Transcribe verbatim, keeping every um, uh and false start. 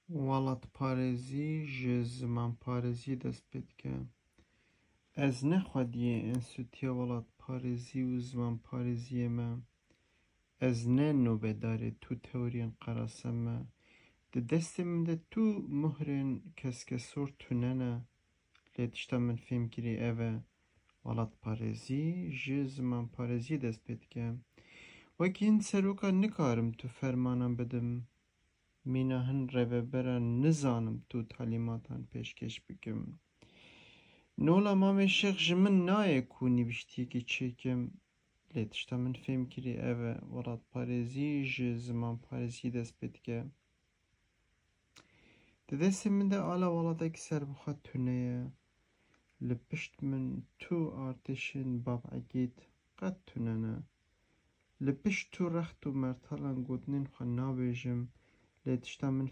Welatparêzî ji zimanparêziyê dest pê dike. Ez ne xwediyê Enstîtuya Welatparêzî û Zimanparêziyê me. Ez ne nobedarê tu teoriyên qerase me. Di destê min de tu muhrên keskesor tune ne. Lê tişta min fêm kirî ev e, welatparêzî ji zimanparêziyê dest pê dike. Wekî hin seroka nikarim tu fermanan bidim. Mîna hin rêvebera nizanim tu talîmatan pêşkêş bikim. Nola Mamê Şêx ji min nayê ku nivîştiyekî çêkim. Lê tişta min fêm kirî ev e, welatparêzî ji zimanparêziyê dest pê dike. Di destê min de ala welatekî serbixwe tune ye. Li pişt min tu artêşên Bab Egîd qet tune ne. Li pişt tu rext û mertalan gotinên xwe nabêjim, lê tişta min